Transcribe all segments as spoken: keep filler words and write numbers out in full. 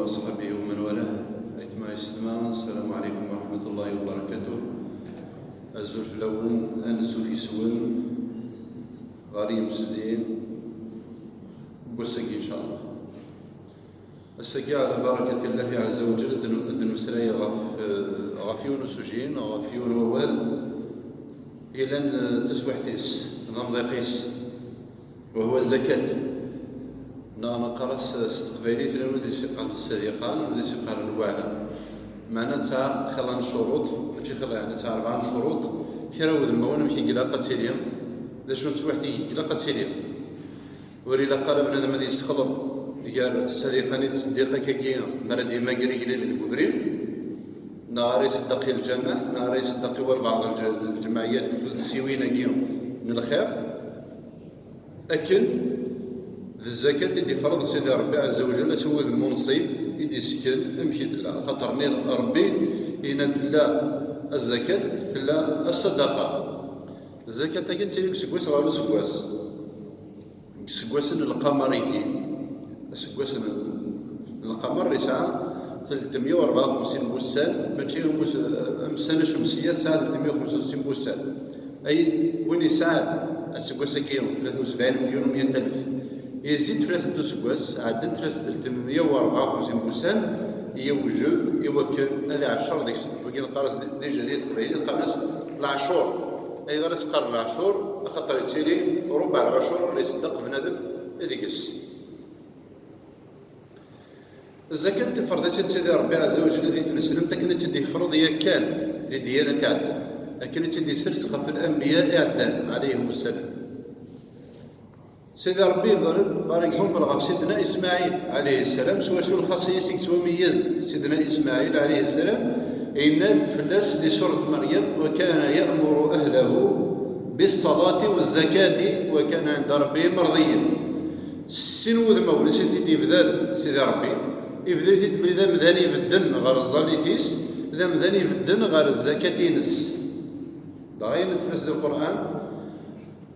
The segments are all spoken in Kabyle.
وصحبه ومن والاه. Aytma yessetma, السلام عليكم ورحمة الله وبركاته. Azul fell-awen, ansuf yes-wen ɣer yimesli n wass-agi, إن شاء الله. Ass-agi, ɛla barakat Llahi ɛezza wa jell, ad n-, ad d-nemmeslay ɣef, eh, ɣef yiwen n usuji, ɣef yiwen n wawal yellan, eh, d taswiḥt-is, d amḍiq-is, وهو الزكاة. Neɣ neqqar-as s teqbaylit, llan wid is-iqqaren ssadiqa, llan wid is-iqqaren lweɛda. Meɛna tesɛa xilla n ccuruṭ, mačči xilla, yeɛni tesɛa rebɛa n ccuruṭ, kra wudmawen amek i ilaq ad tili, d acu n teswiḥt i ilaq ad tili. Ur ilaq ara bnadem ad yessexleḍ gar ssadiqa-nni d tseddiqa-agi mi ara d-yemmager igellil deg ubrid, neɣ ara iṣeddeq i lǧameɛ, neɣ ara iṣeddeq i walbeɛḍ n lǧ-, lǧemɛiyat, tusiwin-agi n lxir. Akken d zzakat i d-ifreḍ Sidi Ṛebbi ɛezza wa jell, s wudem unṣib i d-isken amek i tella. Axaṭer nni Ṛebbi, yenna-d tella azzakat, tella asadaqa. Zzakat-agi tettili deg useggas ɣer useggas. Deg iseggasen n lqamer-agi, aseggas n, n lqamer yesɛa telt meyya u rebɛa u xemsin n wussan, mačči am us-, am ssana acemsiyya tesɛa telt meyya u xemsin n wussan. Ay win yesɛan aseggas-agi tlata u sebɛin milyun u meyya alef, yezzi-d fell-as-d useggas, ɛeddan fell-as telt meyya u rebɛa u xemsin n wussan, yewjeb i wakken ad iɛeccer deg-sen. Wagi neqqar-as di, di, di teqbaylit qqaren-as leɛcur. Ayɣer i s-qqaren leɛcur? Axaṭer yettili rubeɛ lɛucur ara iṣeddeq bnadem deg-s. Zzakat tifreḍ-itt-id Sidi Ṛebbi ɛezza wa jell di tneslemt akken i tt-id-yefreḍ yakan di ddiyanat iɛeddan, akken i tt-id-yessers ɣef lanbiya iɛeddan, ɛalayhim ssalam. Sidi Ṛebbi yehder-d, par exemple, ɣef Sidna Ismaɛil, ɛalayhi ssalam, s wacu lxaṣiyya i s-yettwameyyez Sidna Ismaɛil, ɛalayhi ssalam, yenna-d fell-as di surat Meryem: وكان يأمر أهله بالصلاة والزكاة وكان عند ربه مرضيا. S sin wudmawen i s-t-id-yebdan Sidi Ṛebbi, yebda-t-id belli d amdan ibedden ɣer ẓẓallit-is, d amdan ibedden ɣer zzakat-ines. Dɣa yenna-d fell-as di Lqur'an: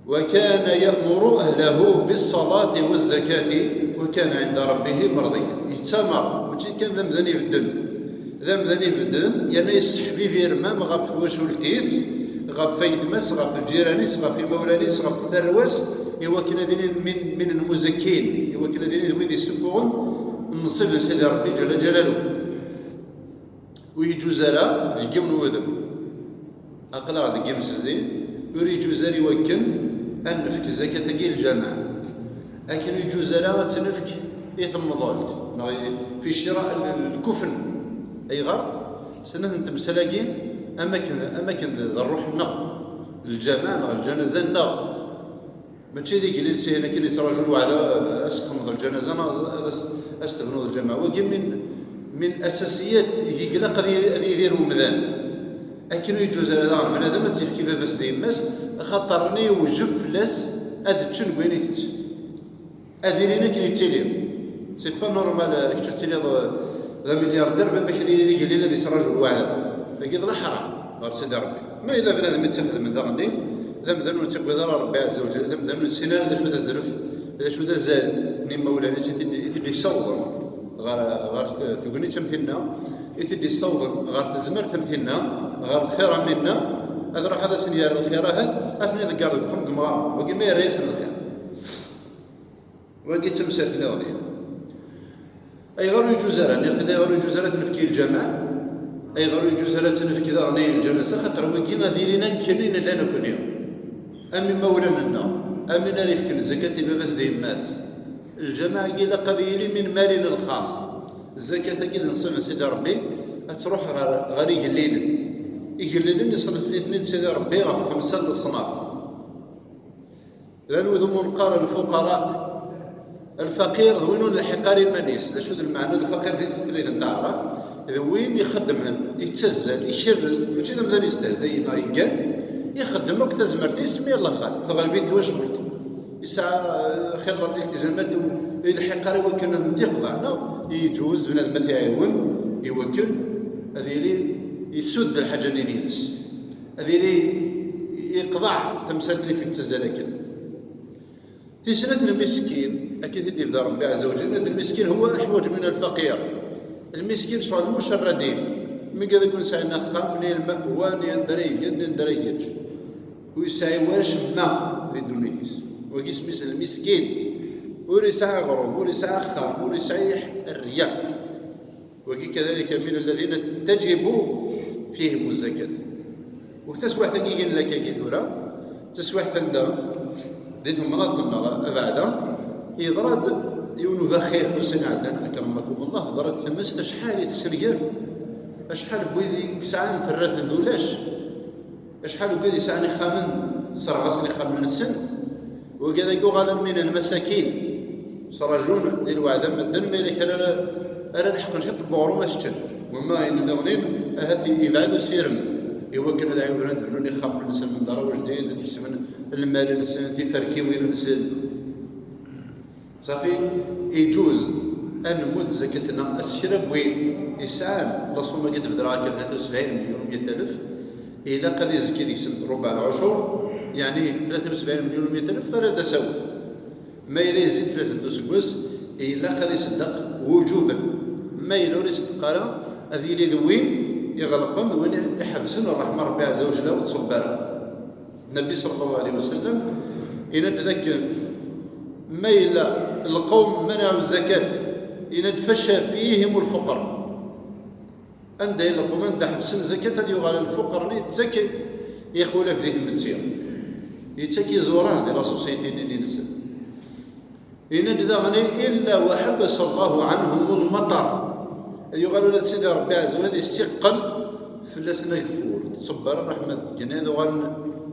وكان يأمر أهله بالصلاة والزكاة وكان عند ربه مرضيا. Yettamer, mačči kan d amdan ibedden. D amdan ibedden, yerna yesseḥbibir mam ɣef twacult-is, ɣef wayetma-s, ɣef lǧiran-is, ɣef imawlan-is, ɣef tarwa-s, i wakken ad ilin min, min lmuzakkin, i wakken ad ilin d wid yessuffuɣen nnṣib n Sidi Ṛebbi ǧalla ǧalalu. Ur yeǧuz ara deg yiwen n wudem. Aql-aɣ deg yimsezdi, ur yeǧuz ara i wakken ad nefk zzakat-agi i lǧameɛ. Akken ur yeǧuz ara ad tt-nefk i temḍelt, neɣ i, fi ccira l-, lkufn. Ayɣer? Sennat n temsal-agi, am akken, am akken d, d ṛṛuḥ-nneɣ, lǧameɛ neɣ lǧanaza-nneɣ. Mačči d igellil s ihin akken yettraǧu lweɛda, ad s-txedmeḍ lǧanaza neɣ ad s-, ad s-tebnuḍ lǧameɛ. Wagi min, min asasiyat i ilaq ad y-, ad yidir umdan. Akken ur yeǧuz ara daɣen bnadem ad tt-ifk i baba-s d yemma-s, axaṭer-nni yewjeb fell-as ad ččen deg wayen itett. Ad ilin akken yettili. C'est pas normal, eh, kečč ad tiliḍ, eh, d amilyardir, baba-k ad yili d igellil ad yettraǧu lweɛda. Dagi d leḥram ɣer Sidi Ṛebbi. Ma yella bnadem i tt-ixedmen daɣenni, d amdan ur nettagad ara Ṛebbi ɛezza wa jell, d amdan ur nessin ara d acu d azref, d acu d azal n yimawlan-is i t-id-, i t-id-yessawḍen ɣer, ɣer t-, tegnit am tinna, i t-id-yessawḍen ɣer tezmert am tinna, ɣer lxir am winna, ad iruḥ ad asen-yerr lxir ahat, ad ten-iḍegger deg uxxam deg umɣar, wagi ma yerra-yasen lxir. Wagi d tamsalt nniḍen. Ayɣer ur yeǧuz ara, nniɣ-t-id, ayɣer ur yeǧuz ara ad t-nefk i lǧameɛ? Ayɣer ur yeǧuz ara ad t-nefk daɣen i lǧanaza? Xaṭer wigi ad ilin akken i nella nekkni. Am imawlan-nneɣ, am win ara yefken zzakat i baba-s d yemma-s. Lǧameɛ-agi ilaq ad yili min malin lxaṣ. Zzakat-agi d nnṣib n Sidi Ṛebbi, ad truḥ ɣer, ɣer igellilen. Igellilen iṣellef-iten-id Sidi Ṛebbi ɣef xemsa n leṣnaf. Llan wid umi neqqar lfuqara. Lfaqir d win ur nelḥiq ara iman-is. D acu d lmeɛna n lfaqir di tutlayt n taɛrabt? D win ixeddmen, yettazzal, ikerrez, mačči d amdan yestehzayen neɣ yeggan, ixeddem akk tazmert-is mi Allah ɣal, teɣleb-it twacult. Yesɛa, eh, xilla n liltizamat ur yelḥiq ara i wakken ad tent-iqḍeɛ, neɣ yeǧuz bnadem ad t-iɛiwen i wakken ad yili yessudd lḥaǧa-nni-ines. Ad yili yeqḍeɛ tamsalt-nni fi yettazzal akken. Tis snat, lmiskin, akken i t-id-yebda Ṛebbi ɛezza wa jell, yenna-d: المسكين هو أحوج من الفقير. Lmiskin ccɣel mucerradin, mi yella deg-wen sɛin axxam, ni lma'wa, ni anda ara igen, ni anda ara yeǧǧ. Ur yesɛi wara acemma di ddunit-is. Wagi isem-is lmiskin. Ur yesɛi aɣrum, ur yesɛi axxam, ur yesɛi rrya. Wagi kadalika min alladhina tajibu fihim zzakat. U taswiɛt-agi i yella akkagi tura, d taswiɛt anda di temnaḍt-nneɣ abeɛda, yeḍra-d yiwen ubaxir ussan iɛeddan, akramakum Allah, teḍra-d tmes acḥal i tessenger, acḥal n wid i yesɛan terra-ten d ulac, acḥal n wid yesɛan ixxamen, sserɣasen ixxamen-nsen, wigad-agi uɣalen min lmasakin, ttrajun di lweɛda medden, ma yella kra ara, ara leḥqen ciṭ n uɣrum ad s-ččen. Wamma ayen nniḍen, ahat yebɛed usirem i wakken ad ɛiwden ad bnun ixxamen-nsen n ddar ujdid, ad kesben lmal-nsen, tiferkiwin-nsen. Safi, iǧuz ad nmudd zakat-nneɣ s kra n win yesɛan la somme-agi d-bedreɣ akka tlata u sebɛin milyun u meyya alef, ilaq ad izekki deg-sen ṛebɛa lɛucur, yeɛni tlata u sebɛin milyun u meyya alef, terra-d asawen. Ma yella yezzi-d fell-asen d useggas, ilaq ad iṣeddeq wuǧuben. Ma yella ur iṣeddeq ara, ad yili d win iɣelqen, d win iḥebsen ṛṛeḥma n Ṛebbi Ɛezza wa Ǧella ur tṣebb ara. Nnbi ṣalla Llahu ɛalayhi wa sallam yenna-d dakken ma yella lqawm manaɛu zzakat, yenna-d: "Faca fihim lfuqer." Anda yella lqawm anda ḥebsen zzakat, ad yuɣal lfuqer-nni yettak ixulaf di tmetti, yettak iẓuran di la société-nni-nsen. Yenna-d daɣen: "Illa wa ḥabasa Llahu ɛanhum lmaṭar." Ad yuɣal ula d Sidi Ṛebbi Ɛezza wa Ǧella ad issiqqen fell-asen ageffur, ur tettṣebb ara ṛṛeḥma deg-sen, ad uɣalen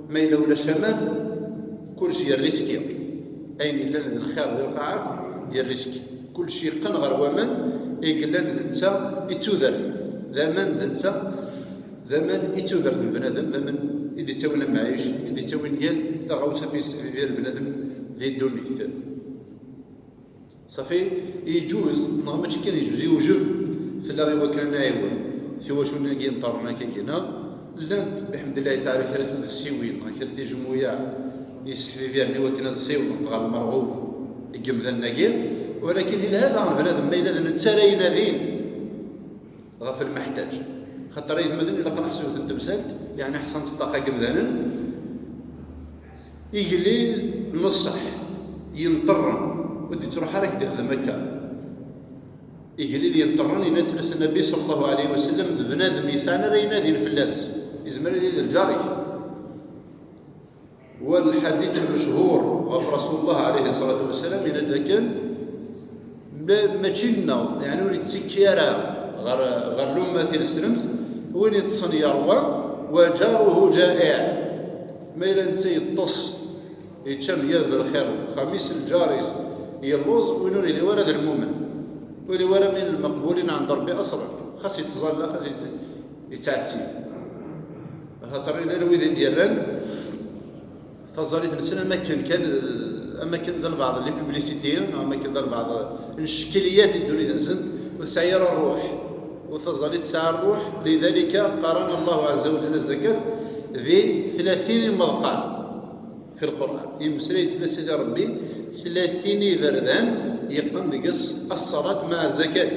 ma yella ulac aman, kullec yerriski. Ayen yellan d lxir di lqaɛa yerriski. Kullec yeqqen ɣer waman i yellan d netta i d tudert. D aman d netta, d aman i d tudert n bnadem, d aman i d-ittawin amɛic, i d-ittawin yal taɣawsa fi yesseḥbibir bnadem di ddunit. Safi, iǧuz, neɣ mačči kan iǧuz, iwjeb fell-aɣ i wakken ad nɛiwen tiwaculin-agi yenṭerren akkagi-nneɣ. Llant, biḥemdillahi taɛala, kra tudessiwin, neɣ kra tijmuyaɛ yesseḥbibiren i wakken ad ssiwḍent ɣer lmerɣub deg yemdanen-agi. Walakin ilha daɣen bnadem ma yella d netta ara inadin ɣef lmeḥtaǧ. Xaṭer aytmaten ilaq ad neḥseb yiwet n temsalt, yeɛni ḥṣan s ṭṭaqa n yemdanen. Igellil n ṣṣeḥ yenṭerren, ur d-ittruḥ ara ad k-d-ixdem akka. Igellil yenṭerren, yenna-d fell-as Nnbi ṣalla Llahu ɛalayhi wa sallam, d bnadem yesɛan ara inadin fell-as, yezmer ad yili d lǧar-ik. Wa lḥadit lmechur ɣef Rasulullah ɛalayhi ṣṣalatu wassalam, yenna-d akken ma-, mačči nneɣ, yeɛni ur yettekki ara ɣer, ɣer lumma tineslemt, win yeṭṭsen yerwa, wa jaruhu ja'iɛ. Ma yella netta yeṭṭes, yečča meyya d lxir, xamis lǧar-is yelluẓ, win ur yelli wara d lmumen, ur yelli wara min lmeqbulin ɛend Ṛebbi aṣlan, xas yettẓalla, xas yett-, yettɛettib. Axaṭer llan wid i d-yerran taẓallit-nsen am akken kan, am akken d albaɛḍ n les publicités, neɣ am akken d albaɛḍ n ccekliyat i ddunit-nsent, ur tesɛi ara ṛṛuḥ. U taẓallit tesɛa ṛṛuḥ, lidalika qarana Allahu ɛezza wa ǧalla zzakat di tlatin imeḍqan fi Lqur'an. Yemmeslay-d fell-as Sidi Ṛebbi tlatin iberdan, yeqqen deg-s ṣṣalat meɛa zzakat.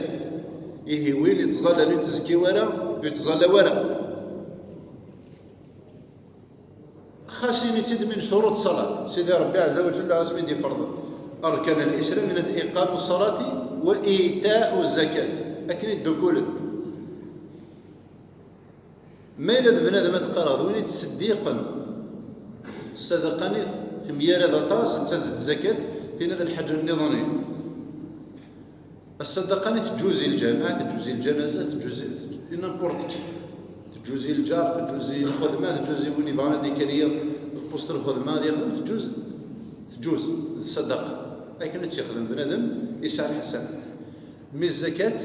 Ihi win yettẓallan ur yettẓalla wara, ur yettẓalla wara. Xas ini-tt-id min curuṭ ṣṣalat, Sidi Ṛebbi ɛezza wa ǧalla asmi d-iferḍ arkan n lislam, yenna-d: "Iqamu ṣṣalati wa itau zzakat." Akken i ddukulen. Ma yella d bnadem ad qqareɣ d win yettseddiqen ṣṣadaqa-nni temyarad aṭas, nettat d zzakat, tinna d lḥaǧa nniḍen. Ṣṣadaqa-nni teǧǧuzi lǧameɛ, teǧǧuzi lǧanaza, teǧǧuzi i n'importe qui. Teǧǧuzi lǧar, teǧǧuzi lxedma, teǧǧuzi win yebɣan ad ikerri lpust n lxedma ad yexdem, teǧǧuz, teǧǧuz d ṣṣadaqa. Akken ad tt-yexdem bnadem, yesɛa lḥasanat. Mi zzakat,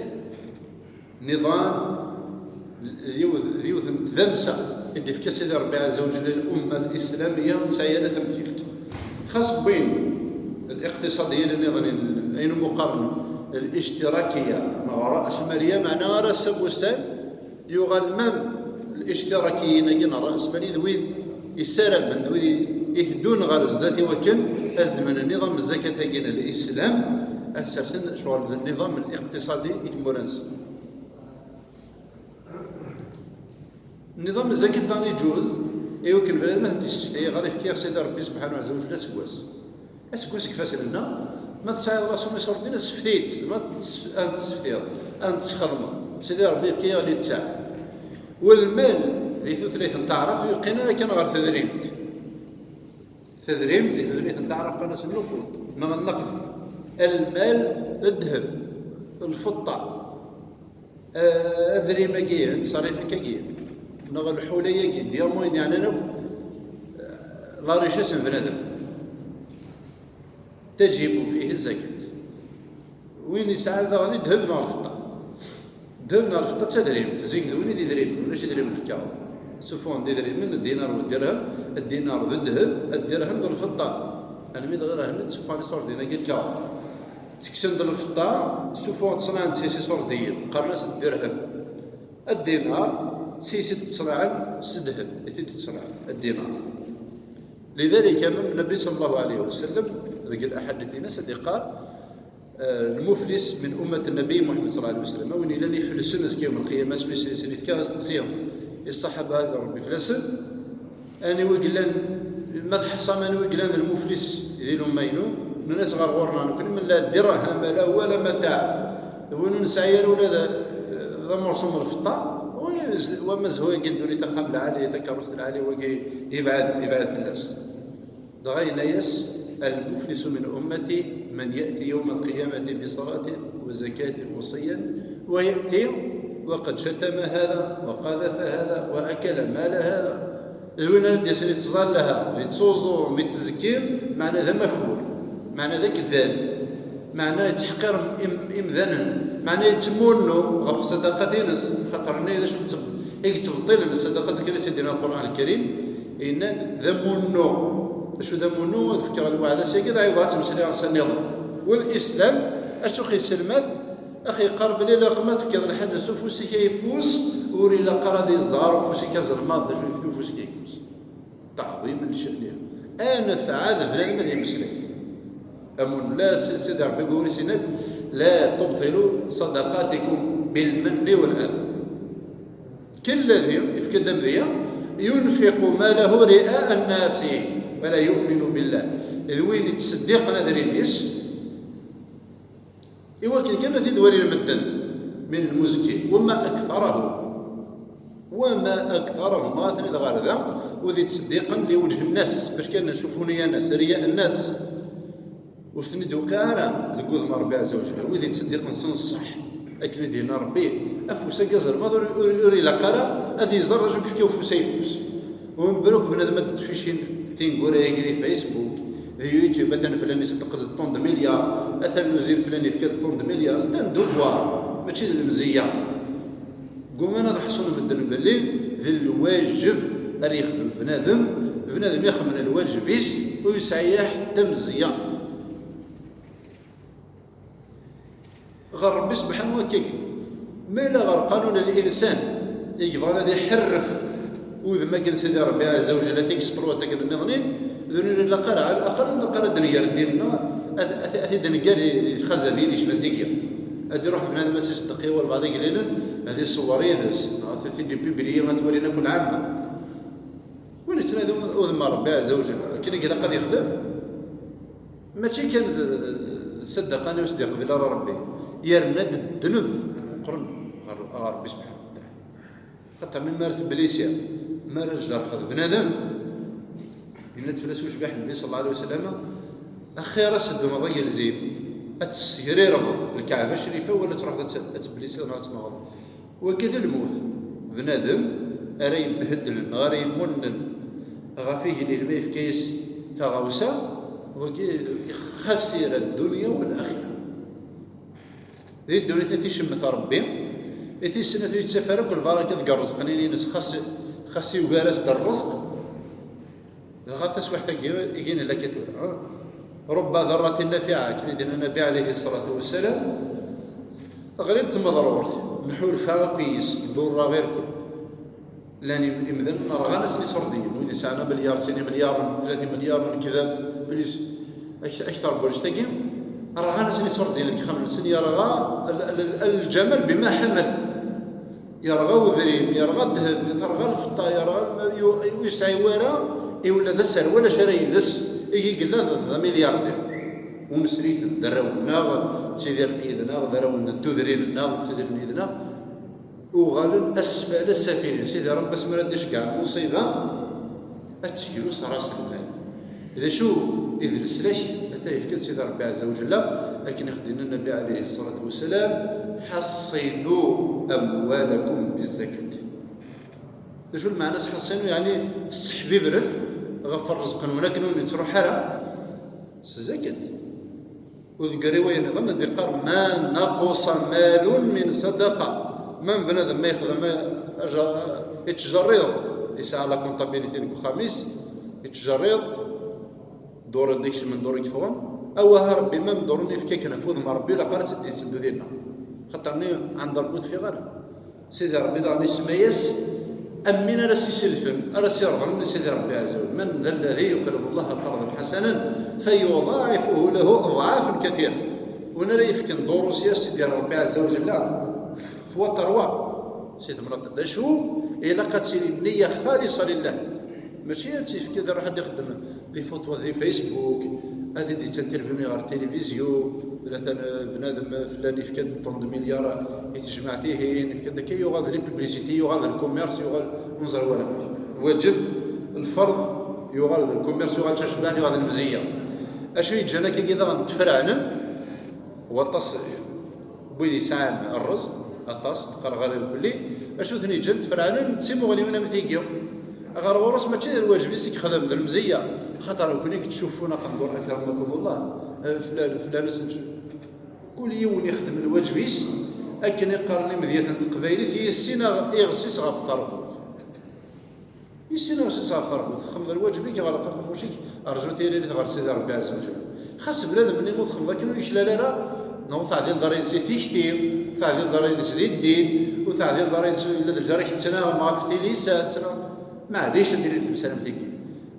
niḍan, d yiwet, d yiwet n tdamsa i d-ifka Sidi Ṛebbi ɛezza wa ǧalla i lumma lislamiyya, ur tesɛi ara tamtilt. Xas wwin liqtiṣadiyin nniḍen, ayen umi qqaren lištirakiya neɣ raasmaliya, meɛna ar ass-a n wussan yuɣal même lištirakiyin-agi neɣ raasmaliyin d wid yessaramen, d wid iteddun ɣer zdat i wakken ad ddmen nniḍam n zzakat-agi n lislam, ad sersen ccɣel d nniḍam liqtiṣadi i tmura-nsen. Nniḍam mazal-it-id iǧuz i wakken bnadem ad t-id-yessefti, ɣer ifki-yaɣ Sidi Ṛebbi subḥanahu ɛezza wa jell aseggas. Aseggas deg ifassen-nneɣ, ma tesɛiḍ laṣum iṣurdiyen, sefti-t, ma ad t-tesseftiḍ, ad t-tesxedmeḍ. Sidi Ṛebbi yefka-yaɣ littseɛ. Walmal di tutlayt n taɛrabt ur yeqqin ara kan ɣer tedrimt. Tedrimt di tutlayt n taɛrabt qqaren-as nnuqud, neɣ nnaqd. Lmal, ddheb, lfeṭṭa, eh, adrim-agi, ttṣerrif-agi, neɣ lḥula-agi, diamant, yeɛnan akk, eh, la richesse n bnadem. Tajibu fihi zakat. Win yesɛan daɣen ddheb neɣ lfeṭṭa. Ddheb neɣ lfeṭṭa d tadrimt, zik d win i d idrimen, ulac idrimen n lkaɣeḍ. Ssufuɣen-d idrimen, ddinar d ddirham, ddinar d ddheb, ddirham d lfeṭṭa. Almi d ɣir ahni d-ssufuɣen iṣurdiyen-agi lkaɣeḍ. Ttekksen-d lfeṭṭa, ssufuɣen-d, ṣenɛen-d s-is iṣurdiyen, qqaren-as ddirham. Ddinar, s-is i d-ttṣenɛen s ddheb, i t-id-ttṣenɛen, ddinar. Lidalik, am Nnbi ṣalla Llahu ɛalayhi wa sallam, deg laḥadit-ines ad iqqar, eh, lmuflis min ummat Nnabi Muḥemmed ṣalla Llahu ɛalayhi wa sallam, win yellan ifelsen azekka yawm lqiyama, asmi s-, sen-ifka asteqsi i ṣṣaḥaba, Ṛebbi fell-asen, aniwa i yellan, ma teḥṣam aniwa i yellan d lmuflis di lumma-inu, nnan-as ɣer ɣur-neɣ nekni, من لا درهم له ولا متاع, d win ur nesɛi ara ula d, d amurṣu n lfeṭṭa, wala z-, wama zhu-agi n ddunit, axxam lɛali, takeṛṛust lɛali, wagi yebɛed, yebɛed fell-as. Dɣa yenna-yas, المفلس من أمتي من يأتي يوم القيامة بصلاة وزكاة وصيام ويأتي وقد شتم هذا وقذف هذا وأكل مال هذا. D win ara d-yasen yettẓallaha, yettsuẓu, yettzekkir, meɛna d amakur, meɛna d akeddab, meɛna yettḥeqqir im-, imdanen, meɛna yettmunnu ɣef ṣṣadaqat-ines, xaṭer nnan d acu i yettbeṭṭilen ṣṣadaqat akken i s-d-yenna Lqur'an Lkarim, yenna-d d amunnu. D acu d amunnu? Ad fkeɣ lweɛda s-agi, d ayen ad ttmeslayeɣ s nniḍen. Wal Islam, acu i ɣ-yesselmad? Axi yeqqar belli ilaq ma tefkiḍ lḥaǧa s ufus-ik ayeffus, ur ilaq ara ad iẓer ufus-ik azelmaḍ d acu yefka ufus-ik ayeffus. Teɛḍim n ccaniya. Anefɛa d bnadem ad yemmeslay. Amun la, si-, Sidi Ṛebbi ur isin akk, لا تبطلوا صدقاتكم بالمن والأذى. كالذي, yefka-d amedya, ينفق ماله رئاء الناس ولا يؤمن بالله. D win yettseddiqen adrim-is, i wakken kan ad t-id-walin medden, من المزكي، وما أكثرهم، وما أكثرهم, ma atan ɣer da, wid yettseddiqen لوجه الناس, bac kan شوفوني الناس, رياء الناس. Ur ten-id-tewqiɛ ara deg wudem n Ṛebbi ɛezza wa jell. Wid yettseddiqen s ṣṣeḥ, akken i d-yenna Ṛebbi, afus-agi azelmaḍ ur, ur, ur ilaq ara ad iẓer d acu i yefka ufus ayeffus. Ur nbir akk bnadem ad d-ttficin tineggura-agi di Facebook, di YouTube, atan flan iṣeddeq-d ṭṭun d milyar, atan luzin flan yefka-d ṭṭun d milyar, c'est un devoir, mačči d lemzeyya. Gguman ad ḥṣun medden belli d lwajeb ara yexdem bnadem, bnadem ixemmem lwajeb-is, ur yesɛi ḥedd amezya. Ɣer Ṛebbi sebḥanu wakkagi. Ma yella ɣer qanun n linsan i yebɣan ad iḥerref udem akken Sidi Ṛebbi ɛezza wa jell, ad t-exploit akken nniḍen, d win ur ilaq ara, ɛla laqal ur ilaq ara ad d-nger ddin-nneɣ, ad, ad, ad t-id-nger di, di txazamin yecban tigi. Ad iruḥ bnadem ad s-iṣeddeq i walbeɛḍ igellilen, ad iṣewwer yid-s, neɣ ad t-id-ipibliyi, ad t-walin akk lɛamma. Win yettnadi udem n Ṛebbi ɛezza wa jell, akken i ilaq ad yexdem, mačči kan d, d, d ṣṣadaqa-nni ur s-d-iqbil ara Ṛebbi, yerna-d ddnub meqqren ɣer, ɣer Ṛebbi subḥanahu wa taɛala. Xaṭer mi ara teblisi, mi ara tjerḥeḍ bnadem, yenna-d fell-as ucbiḥ Nnbi ṣalla Llahu ɛalayhi wa sallam, axir ad s-ddmeḍ agelzim, ad tessegrireḍ Lkaɛba Crifa, wala ad truḥeḍ ad t-, ad teblisiḍ neɣ ad tenɣeḍ. Wagi d lmut. Bnadem ara yebhedlen neɣ ara yemmunnen ɣef igellilen ma yefka-yas taɣawsa, wagi ixasir ad-dunya wal-axira. Di ddunit i t-icemmet Ṛebbi, i t-issen ad yettaf ara akk lbaraka deg ṛṛezq-nni-ines, xas, xas yugar-as-d ṛṛezq. Dɣa taswiḥt-agi i gin laka tura, ha? رب ضارة نافعة, akken i d-yenna Nnbi ɛalayhi ṣṣalatu wassalam, ɣlint tmeḍrurt, nḥulfa akk yis, tḍurr-aɣ irkul. Llan im-, imdanen rɣan-asen iṣurdiyen, win yesɛan amilyar, sin imilyaren, tlata imilyaren, kda, plus, ak-, akter n wannect-agi, rɣan-asen iṣurdiyen deg yexxamen-nsen, yerɣa ال-, ال-, ال-, الجمل بما حمل. Yerɣa udrim, yerɣa ddheb, terɣa lfeṭṭa, yerɣa, ur yesɛi wara, i ula d aserwal acu ara yelbes, igi yella d, d amilyardir. Unesrit d arraw-nneɣ, ttidiren yid-neɣ, d arraw n tudrin-nneɣ, ttidiren yid-neɣ, uɣalen asfal asafil. Sidi Ṛebbi asmi ara d-iceggeɛ lmuṣiba, ad tegru s ras lmal. D acu i d leslak? Ata yefka-d Sidi Ṛebbi Ɛezza wa Jalla, akken i ɣ-d-yenna Nnbi ɛalayhi ṣṣalatu wassalam: "Ḥaṣṣinu amwalakum bizzakat." D acu lmeɛna-s ḥaṣṣinu? Yeɛni sseḥbibret ɣef ṛṛezq-nwen akken ur nettruḥ ara s zzakat. U deg riwaya nniḍen ad d-iqqar: "Ma naqusa malun min sadaqa." Ma bnadem ma yexdem aja-, yettjerriḍ, yesɛa la comptabilité deg uxxam-is, yettjerriḍ, dduri d-ikecmen, dduri yeffɣen, awah a Ṛebbi, ma dduri yefka akken ɣef wudem n Ṛebbi, ilaq ara tt-id-yetteddu dinna. Xaṭer-nni ɛend Ṛebbi ur teffiɣ ara. Sidi Ṛebbi daɣen isemma-yas am win ara s-iselfen, ara s-ireḍlen i Sidi Ṛebbi ɛezza wa jalla: "Man dha alladhi yuqridu Llaha qardan ḥasanan fayuḍaɛifahu lahu adɛafan kathira." Win ara yefken durus-yas Sidi Ṛebbi ɛezza wa jalla, f waṭerwa, si temnaḍt d acu, ilaq ad tili nniya xalisa lillah. Mačči ad tt-yefk ad iruḥ ad ixdem les photos di Facebook, ad d-yettintervini ɣer tilivizyu, tlata n bnadem flan yefka-d ṭṭun d milyar i tejmaɛt-ihin, yefka-d akka, yuɣal d les publicités, yuɣal d lcommerce, yuɣal ur neẓri wara. Lwaǧeb, lferḍ, yuɣal d lcommerce, yuɣal d tacebbaɛt, yuɣal d lemzeyya. Acu yeǧǧan akkagi daɣen ttefraɛnen? Waṭas n wid yesɛan rrezq, aṭas, ur qqareɣ ara irkelli, acu ten-yeǧǧan ttefraɛnen d timuɣliwin am tigi. Ɣer ɣur-s mačči d lwaǧeb-is i yexdem, d lemzeyya. Axaṭer nekkni i yettcuffun aqendur, akramakumullah, eh, flan, flan, asen-, kul yiwen ixdem lwaǧeb-is, akken i qqaren imedyaten n teqbaylit, yessin aɣ-, iɣes-is ɣef terbut. Yessin iɣes-is ɣef terbut, txedmeḍ lwaǧeb-ik, ɣleq aqemmuc-ik, rǧu tiririt ɣer Sidi Ṛebbi ɛezza wa jalla. Xas bnadem-nni ur txedmeḍ akken, ur yuklal ara, neɣ ur teɛdileḍ ara yid-s i tikti, ur teɛdileḍ ara yid-s di ddin, ur teɛdileḍ ara yid-s, ula d lǧar-ik tettnaɣem ɣef tilisa, tettnaɣem. Maɛlic ad d-tili temsal am tigi.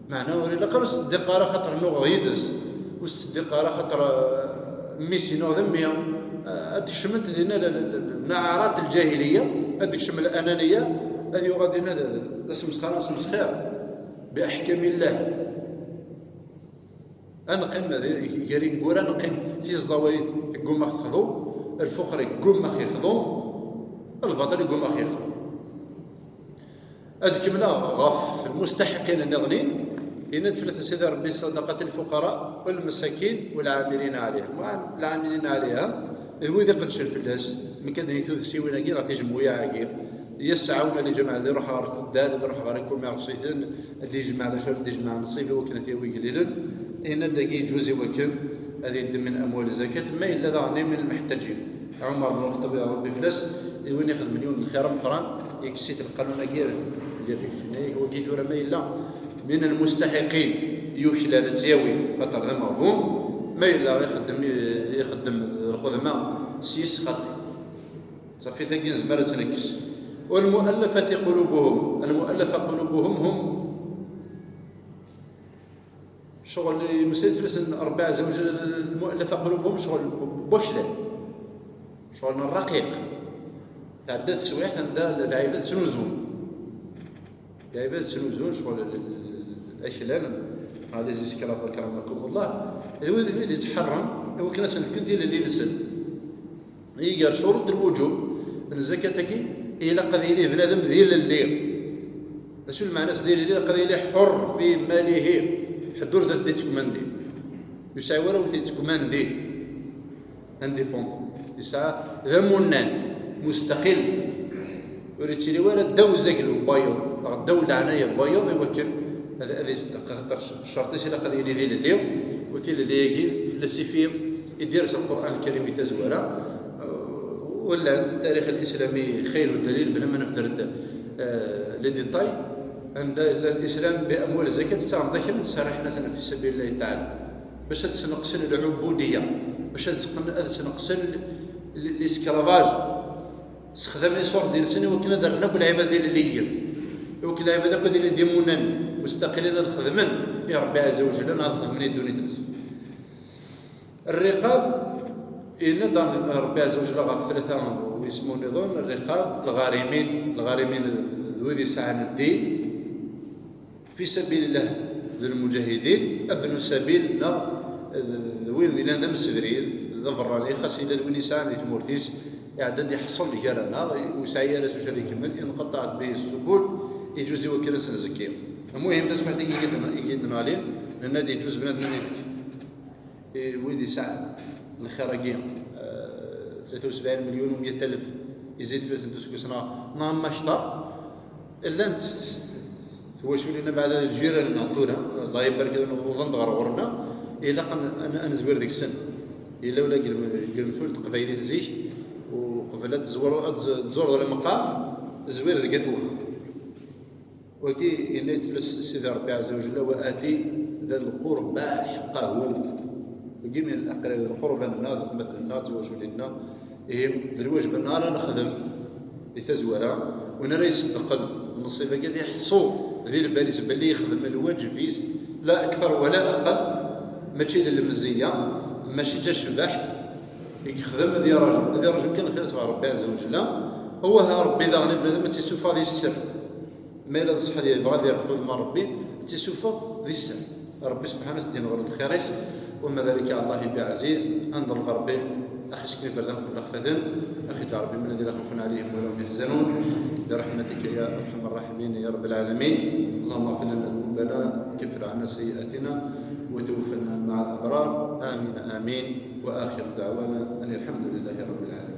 Meɛna ur ilaq ara ur s-ttseddiq ara xaṭer nuɣeɣ yid-s, ur s-ttseddiq ara xaṭer, eh, mmi-s-inu d mmi, eh, ad d-kecment dinna l-, l-, l-, nnaɛarat n lǧahiliya, ad d-kecmen lananiya, ad yuɣal dinna d, d, d asmesxer, asmesxir bi aḥkam illah. Ad neqqim di, gar ineggura, ad neqqim tiẓawayt tegguma texḍu, lfuqer yegguma yexḍu, lbaṭel yegguma yexḍu. Ad kemmleɣ ɣef lmustaḥiqin nniḍen, yenna-d fell-asen Sidi Ṛebbi: "Sadaqat lfuqara wal masakin wal ɛamilina ɛaliha." Lɛamilina ɛaliha d wid iqeddcen fell-as, mkadden i tudsiwin-agi neɣ tijemmuyaɛ-agi. Yesɛa win ad iǧmeɛ, ad iruḥ ɣer teddal, ad iruḥ ɣer ikummerṣiten, ad d-ijmeɛ d acu ara d-ijmeɛ, nṣib i wakken ad t-yawi igellilen. Yenna-d dagi yeǧuz i wakken ad yeddem min amwal zakat, ma yella daɣen min lmeḥtaǧin. Ɛumar bnu Lxeṭṭab, Ṛebbi fell-as, d win ixedmen yiwen n lxir ameqqran, yekkes-it lqanun-agi ar diri. Yenna-yak wagi tura ma yella min lmustaḥiqin, yuklal ad tt-yawi, xaṭer d ameɣbun, ma yella ixeddem, ixeddem lxedma s yis xaṭi. Ṣafi, tagi nezmer ad tt-nekkes. Walmuallafati qulubuhum. Almuallafa qulubuhum hum Ccɣel i yemmeslay fell-asen Ṛebbi ɛezza wa jalla, lmuallafa qulubuhum, ccɣel n waklan, ccɣel n ṛṛaqiq. Tɛedda teswiɛt anda lɛibad ttnuzun. Lɛibad ttnuzun, ccɣel l-, l-, l-, aklan, neɣ les esclaves, akramakumullah, d wid i d-ittḥerren i wakken ad sen-fken tilelli-nsen. Iger curuṭ n lwuǧub n zzakat-agi, ilaq ad yili bnadem d ilelli. D acu lmeɛna-s d ilelli? Ilaq ad yili ḥur fi malihi. Ḥedd ur d as-d-ittkemandi. Ur yesɛi wara wi t-ittkemandi. Indépendant. Yesɛa d amunnan, mustaqil. Ur yettili wara ddaw uzaglu n wayeḍ, neɣ ddaw leɛnaya n wayeḍ, i wakken ad, ad iṣeddeq. Axaṭer ccerṭ-is ilaq ad yili d ilelli, u tilelli-agi fell-as i fi i d-yers Lqur'an Lkarim i tazwara. Wallant, التاريخ الإسلامي خير دليل, bla ma nebder-d, eh, les détails, anda yella l'islam bi amwal zakat, ttaɣen-d akal, serriḥen-asen fi sabilillahi taɛala, bac ad sneqsen lɛubudiyya, bac ad sqen-, ad sneqsen l-, l-, l'esclavage. Sexdamen iṣurdiyen-nsen i wakken ad rren akk lɛibad d ilelliyen, i wakken lɛibad akk ad ilin d imunan mustaqilin, ad xedmen i Ṛebbi ɛezza wa jalla, neɣ ad xedmen i ddunit-nsen. Rriqab, Yenna-d Ṛebbi Ɛezza wa Jalla ɣef tlata n yismawen nniḍen: الرقاب, lɣarimin, lɣarimin d wid yesɛan ddin, fi sabilillah d lmujahidin, abnu sabil, neɣ d wid yellan d amsebrid, d aberrani, xas yella d win yesɛan di tmurt-is, iɛedda-d iḥṣel gar-aneɣ, ur yesɛi ara s wacu ara ikemmel, inqeṭṭeɛ-d bihi ssubul, iǧuz i wakken ad s-nzekki. Lmuhim, taswiɛt-agi i d-, i d-nɣalin, nenna-d iǧuz bnadem ad ifk i wid yesɛan lxir-agi, eh, tlata u sebɛin milyun u meyya alef, izid fell-asen useggas neɣ, neɣ am akteṛ. Llant twaculin abeɛda d lǧiran-nneɣ tura, Allah ibarek, ad wwḍen-d ɣer ɣur-neɣ, ilaq ad n-, ad n-, ad nezwir deg-sen. Yella ula deg lem-, deg lemtul n teqbaylit zik, uqbel ad tezwir, ad tz-, tzureḍ lemqam, zwir deg at wexxam. Wagi yenna-d fell-as Sidi Ṛebbi Ɛezza wa Jalla: وآتِ ذا القربى حقه. Wagi min aqrab d lqurban-nneɣ, d atmaten-nneɣ, d tiwaculin-nneɣ. Ihi, d lwajeb-nneɣ ara nexdem di tazwara. Win ara iṣeddqen nnṣib-agi ad iḥṣu di lbal-is belli yexdem lwajeb-is, la akteṛ wa la aqell, mačči d lemzeyya, mačči d tacbaḥt i yexdem, ad iraju, ad iraju kan lxir sɣur Ṛebbi Ɛezza wa Jalla. Awah, Ṛebbi daɣen i bnadem ad tt-issufeɣ di sser. Ma yella d ṣṣeḥ yebɣa ad yerbeḥ udem n Ṛebbi, ad tt-issufeɣ di sser. Ṛebbi subḥanahu ad s-d-yenɣel lxir-is, وما ذلك على الله بعزيز. Ad nḍelb Ṛebbi, ad aɣ-isken iberdan qbel ad ɣ-faten, ad aɣ-yeǧǧ Ṛebbi من الذين لا خوف عليهم ولا هم يحزنون، برحمتك يا أرحم الراحمين يا رب العالمين. اللهم اغفر لنا ذنوبنا، كفر عنا سيئاتنا، وتوفنا مع الأبرار. آمين، آمين. وآخر دعوانا أن الحمد لله رب العالمين.